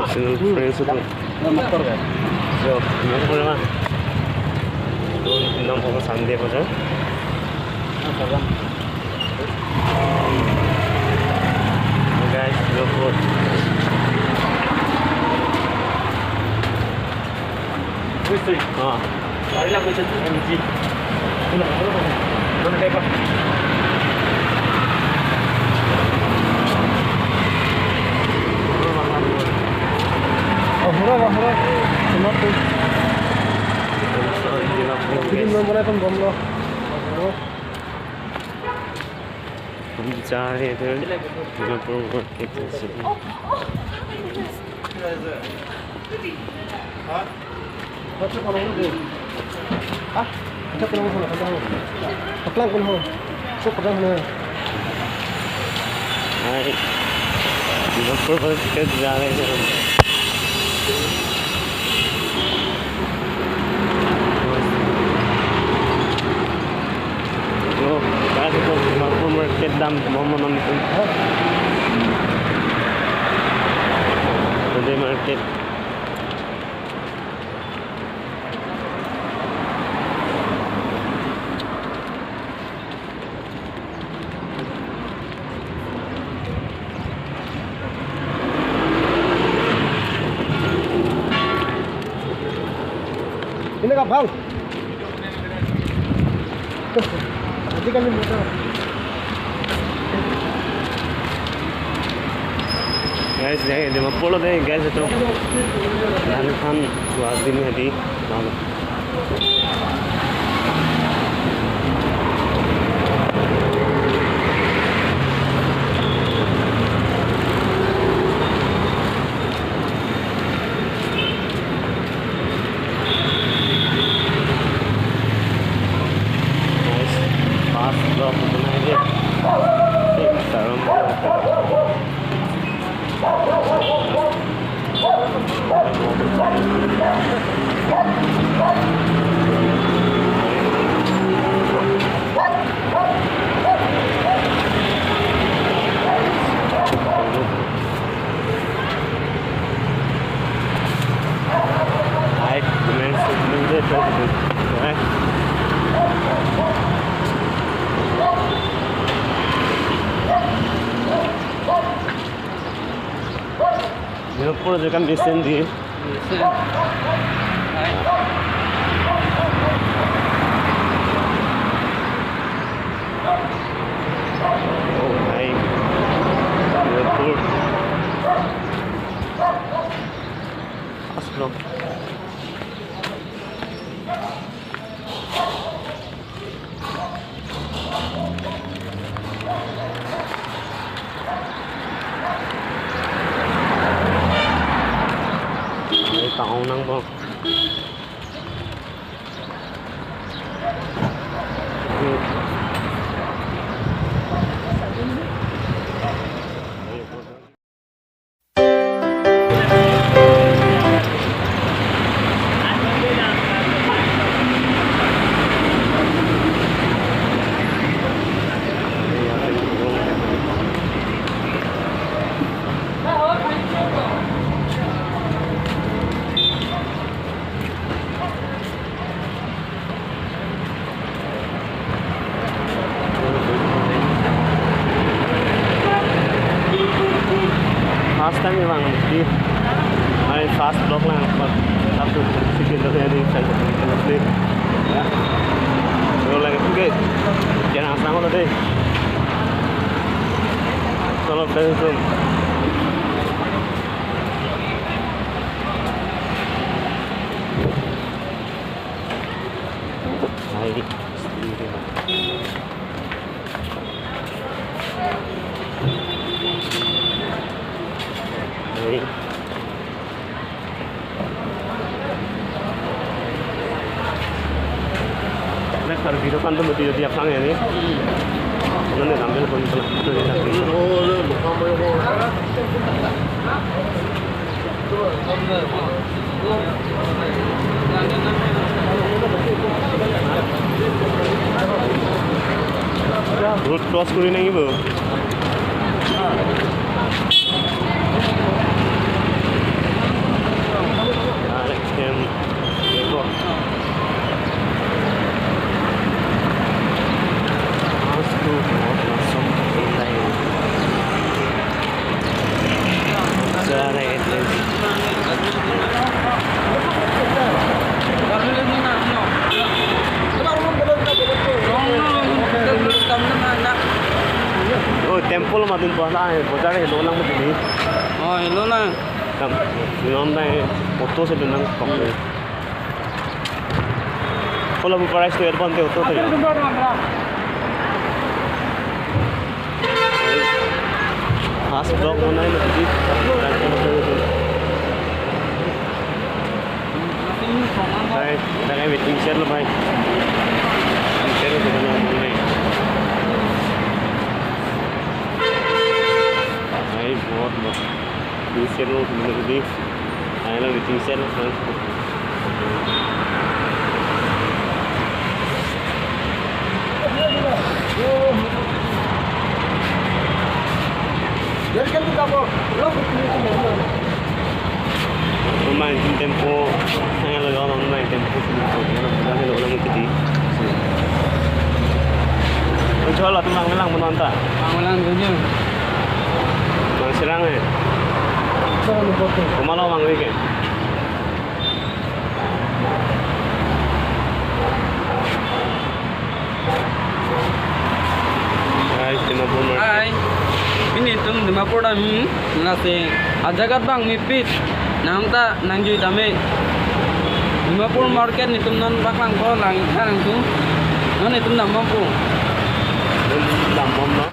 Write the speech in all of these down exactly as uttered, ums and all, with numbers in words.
Channel friends itu. Yo, Dimapur ma. Dun, Dimapur Sunday ko jo. Guys, Dimapur. Ah. Ahura, ahura. Semua tu. Jadi, belum mulai pun bom lo. Hum ja rahe the Dimapur market se. Hai, Dimapur market ja rahe the hum. Jo, guys, ito Dimapur market dam, momo non ito. Today market. Ini kapan? Nanti kami muter. Guys, ya, Dimapur lo deh, guys, ito. Dhan khan, dua din hadi. Guys, fast block itu na ini. Ini serem. Hai, teman, sebelum dia tahu, hai. Dimapur jaga mesen di. Mesen. Hai. Oh, hai. Dimapur. Aslong. Ai, tahu nang, bang. First time abang di, ai, first vlog lang, but up to second vlog ya di, saya jadi. Ya. Vlog lagi, oke. Jangan asal lo deh. Kalau friends tuh. Hai. Hai. Next hari video kan tuh mesti dia sang ya nih. Nanti sambil pun pernah itu dia sambil. Road cross kuri nang ibu. Matin po na, eh, bojar helo lang mo tini. Oh, helo lang. Kam, non na, eh, auto si lang kok. Kola bu price to advance auto to ya. Fast block mo na, eh, tini. Hai, dak waiting shed lo, hai. Waiting shed lo, hai. Hai, bahut, bahut. Waiting shed lo, hai, lo waiting shed lo, hai. Main tempo, hanya lo, main tempo, hanya lo, hanya lo, hanya lo, hanya lo. Jual atau lang lang mo non ta? Lang lang dulu. Mang sirang eh. Komat lo mang ke? Hai, Dimapur market. Hai. Pini netum Dimapur dam, hmm, lasi ajaga abang mepik. Nang ta nangjui tame. Dimapur market netum non paklang ko lang, lang tu. Non netum dambom pu. Netum dambom non.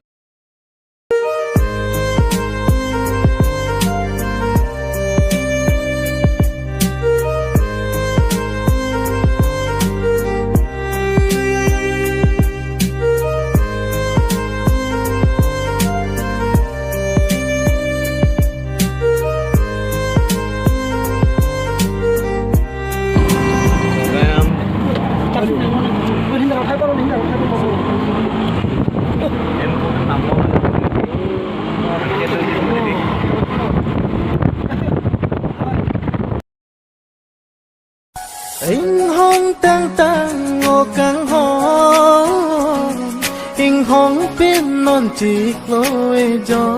Inghong tangtang o kanghon, inghong pin non chiklo ejo.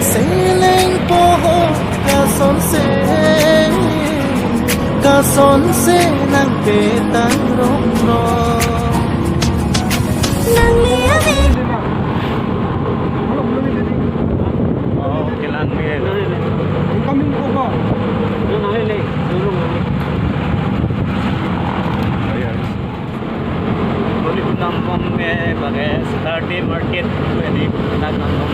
Seleng poho kasonse, kasonse nangpetang rong no. Nangli ani. Oh, kelang ni. Incoming ko ba? Nang nang le, dulu nang le. Ayan. Duli dambom ke bang ke Saturday market ko di dambom.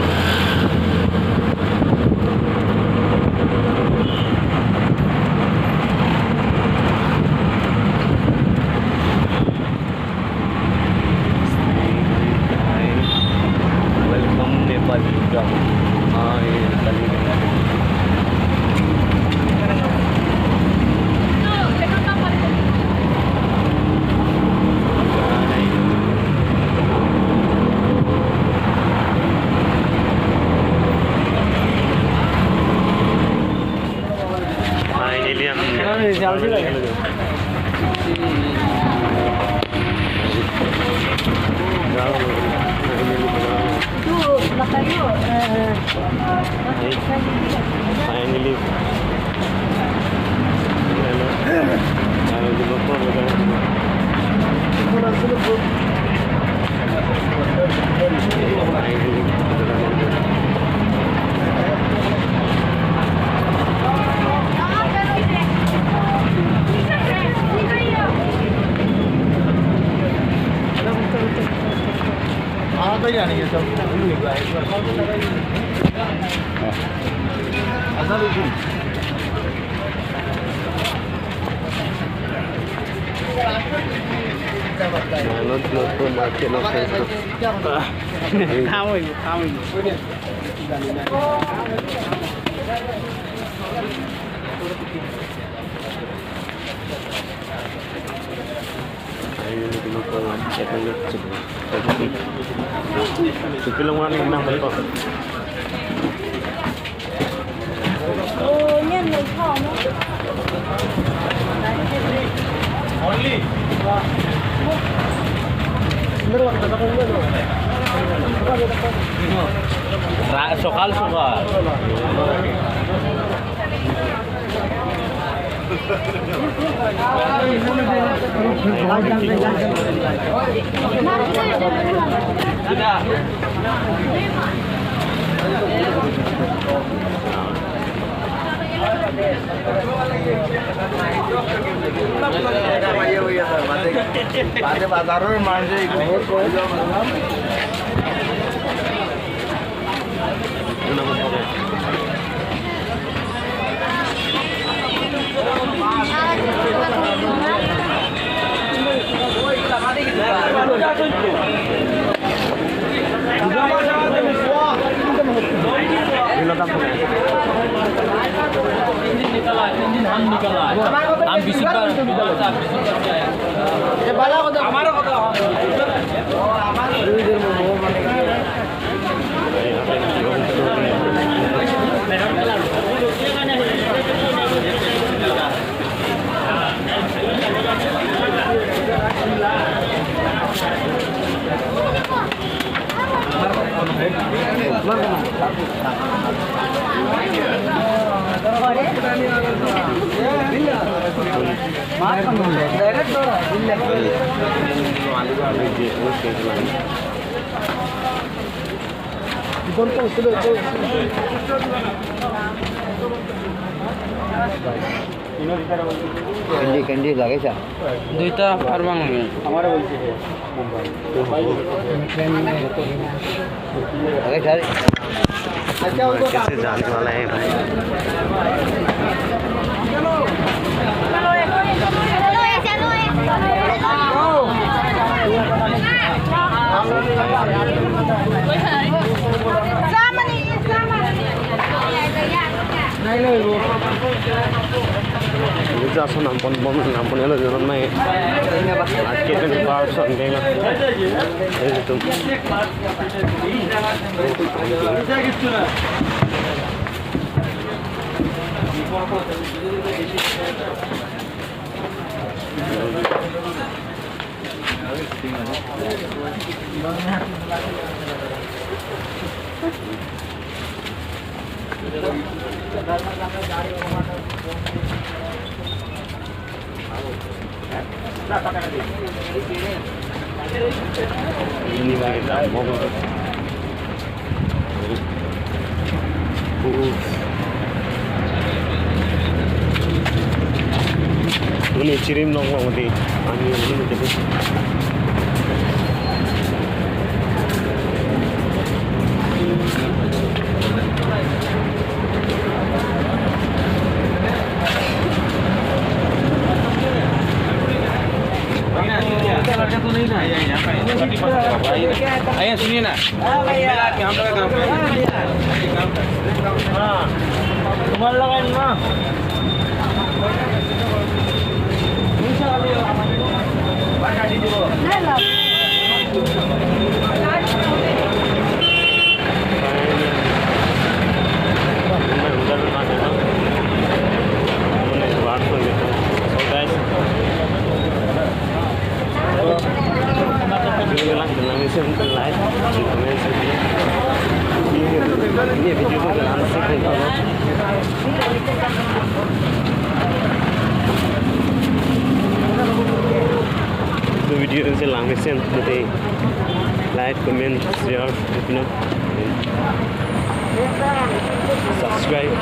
Welcome Nepali Gam. Hi, Nepali Gam. Finally, हम Finally. Not, not to market, not to. Tamo ibu, tamo ibu. Ayo, ini dulu ko, cek dulu, cek dulu. Supi lang wani nang betul. Oh, yan, may tao, no? Ra-, sokal, sokal. हम बीस रुपया, हम बीस रुपया। ये बाला को तो, हमारा को तो। Candy, candy lage sir. দুইটা আর বাং নেই। हमारा बोलते हैं मुंबई। लगे sir। कैसे जाने वाला है भाई? Bisa so nampon bom, nampon elo jorot nai. Market and parts on dena. Itu. Uni chirim long long di. Ani ini jadi. Ayan, sini na. Tomar lagan na. So guys, like, comment, share. Ini video ko lang si kung ano. Video si lang mesen, like, comment, share, you know. Subscribe.